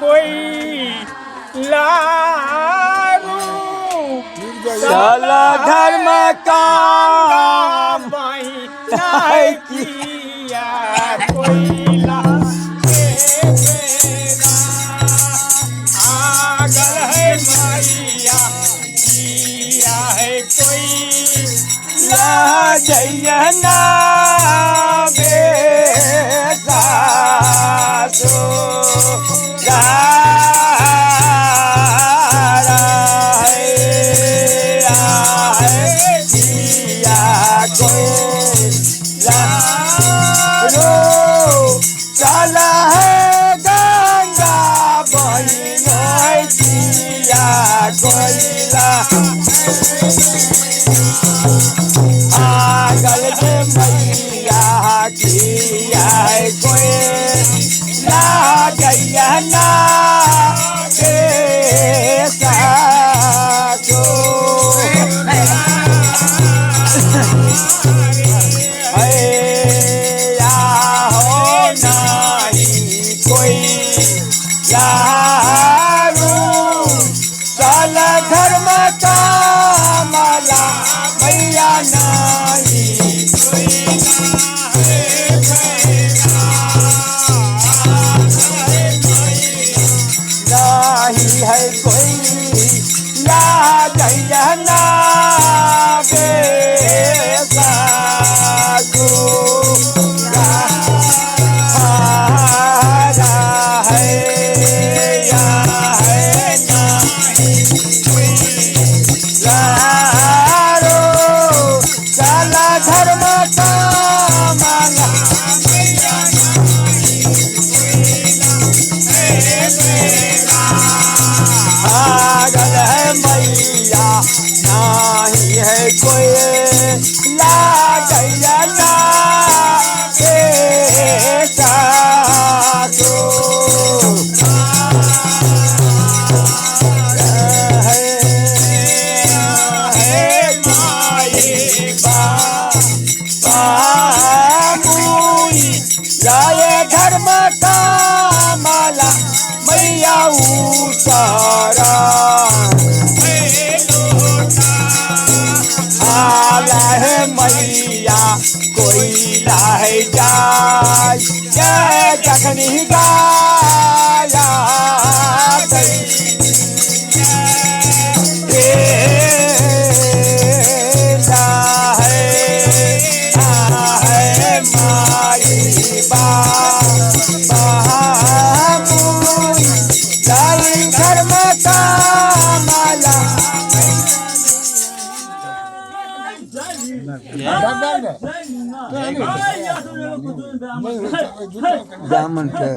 कोई लारू चल धर्म काम नहीं किया कोयला के बेरा आगल है मैया किया है कोई ला जइया ना बेटा सो चल है गंगा बहिनो किया कोइला आगल के मैया किया कोई ला गैया ना के सासो या हो नाही कोई लारू चल धर्म का माला मैया नाही नाही है कोई ला गैया ना बेसाखू हारा है या है नाही लारो चला धर्म का माला पागल है मैया नाही है कोई ला गैया ना के सासो है माई बाबूई लाए धर्म का माला मैया उतारा आला है मैया कोई लाए जाय जय जखनी गाया है माई बाबू जाई धर्म का माला ब्राह्मण के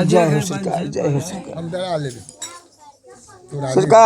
जय हो सरकार, जय हो सरकार। हम डरा लेबै तोरा। सरकार।